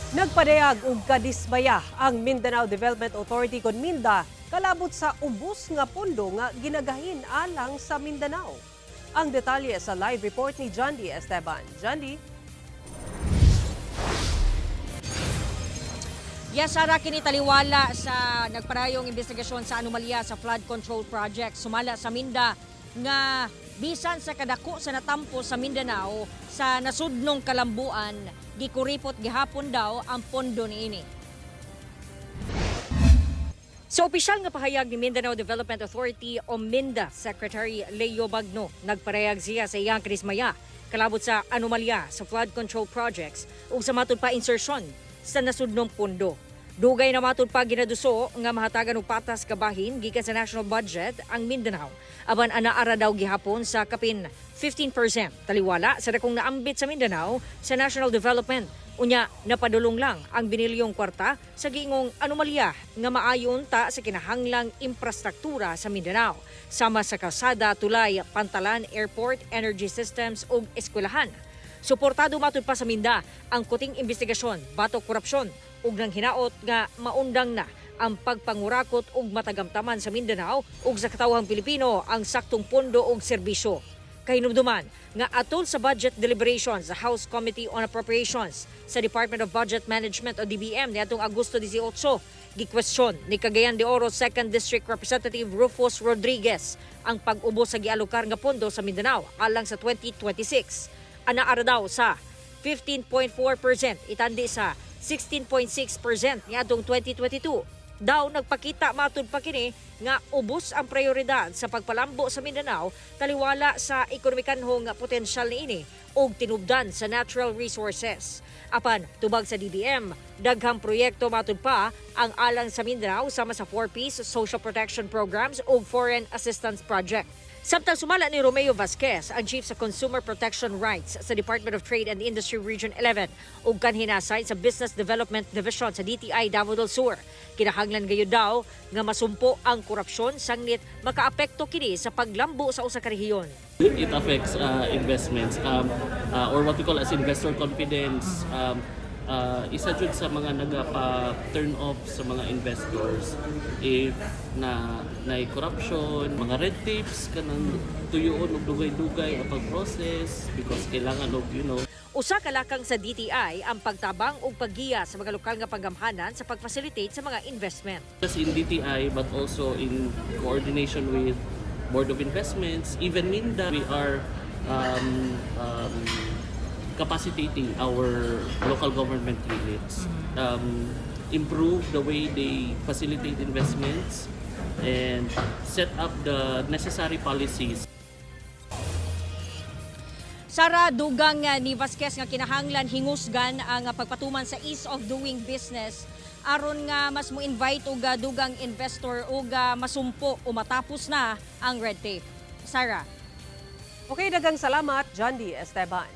Nagpadayag og kadismaya ang Mindanao Development Authority kon MinDA kalabot sa ubos nga pondo nga ginagahin alang sa Mindanao. Ang detalye sa live report ni John D. Esteban. John D. Yes, Sara, kini taliwala sa nagparayong investigasyon sa anomalya sa flood control project. Sumala sa MinDA nga bisan sa kadako sa natampo sa Mindanao sa nasudnong kalambuan, gikuripot gihapon daw ang pondo niini. Sa opisyal nga pahayag ni Mindanao Development Authority o MinDA Secretary Leo Magno, nagparayag siya sa iyang kadismaya kalabot sa anomalya sa flood control projects ug sa matud pa insertion sa nasudnong pondo. Dugay na matud pa ginaduso nga mahatagan og patas kabahin gikan sa national budget ang Mindanao. Apan anaara daw gihapon sa kapin 15% taliwala sa dakong naambit sa Mindanao sa national development. Unya, napadulong lang ang binilyong kwarta sa giingong anomalya nga maayon ta sa kinahanglang infrastruktura sa Mindanao, sama sa kalsada, tulay, pantalan, airport, energy systems ug eskwelahan. Suportado matud pa sa MinDA ang kuting investigasyon batok korupsyon ug nang hinaot nga maundang na ang pagpangurakot ug matagamtaman sa Mindanao ug sa katawhang Pilipino ang saktong pondo ug serbisyo. Kahinumduman nga atol sa budget deliberation sa House Committee on Appropriations sa Department of Budget Management o DBM niadtong Agosto 18, gikwestiyon ni Cagayan de Oro 2nd District Representative Rufus Rodriguez ang pag-ubos sa gialokar nga pondo sa Mindanao alang sa 2026. Anaara daw sa 15.4% itandi sa 16.6% niadtong 2022. Daw nagpakita matud pa kini nga ubos ang prioridad sa pagpalambo sa Mindanao taliwala sa ekonomikanhong potensyal niini ug tinubdan sa natural resources. Apan tubag sa DBM, daghang proyekto matud pa ang alang sa Mindanao sama sa 4Ps, social protection programs ug foreign assistance project. Samtang sumala ni Romeo Vasquez, ang Chief sa Consumer Protection Rights sa Department of Trade and Industry Region 11 ug kanhinasay sa Business Development Division sa DTI Davao del Sur, kinahanglan gayud daw nga masumpo ang korupsyon sangnit makaapekto kini sa paglambo sa usa ka rehiyon. It affects investments or what we call as investor confidence. Isa jud sa mga nagapa-turn off sa mga investors if na na corruption, mga red tapes, kanang tuyoon og dugay-dugay ang pag-process because kailangan og Usa ka lakang sa DTI ang pagtabang ug paggiya sa mga lokal nga panggamhanan sa pag-facilitate sa mga investment. Just in DTI but also in coordination with Board of Investments, even MinDA, we are capacitating our local government units, improve the way they facilitate investments and set up the necessary policies. Sara, dugang ni Vasquez nga kinahanglan hingusgan ang pagpatuman sa ease of doing business aron nga mas mo-invite og dugang investor ug masumpo o matapos na ang red tape. Sara. Okay, daghang salamat, John D. Esteban.